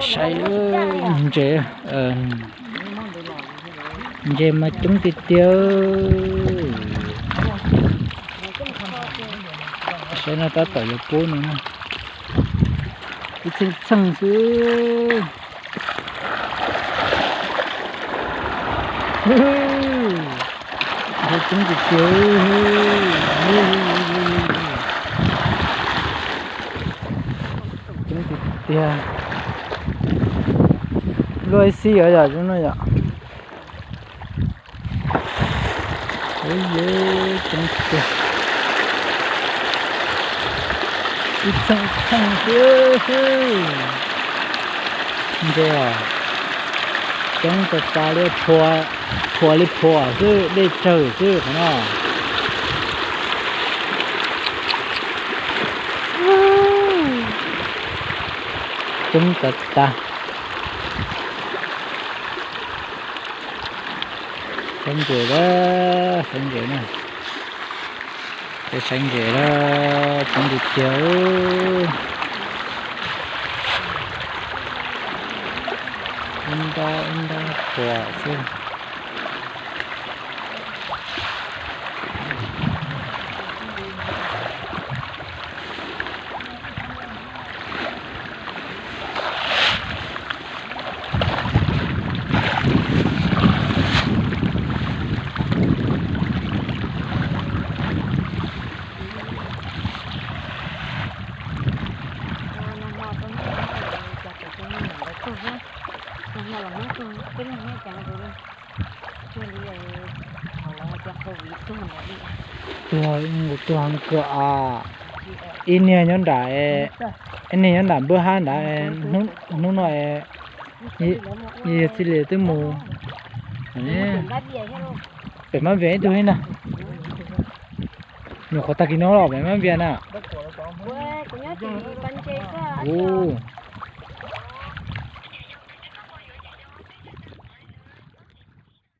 Saib ntses, ntses mas coob tiag tiag. Saib no tab tom yuav pub no na. Ib txheej txheej xwb. Coob tiag tiag. Coob tiag tiag. Luaj ib xib os yom, no yom. Coob tiag. Ib txheej txheej xwb. Ntses os, coob tas tas li, phua li phua xwb, dej tsawg xwb qhov no. Coob tas tas. Saib ntses lawm, saib ntses na. Peb saib ntses lawm, coob tiag tiag. Ib nrab ib nrab phua xwb. Tuag, tuag kawg as. Ib niag nyob nram, ib niag nyob nram npawb hab nrad, hnub no yog txij li twb mus. Pem Mab Vias ib tug li na. Nyuam qhuav tag kis no los pem Mab Vias na. Ub.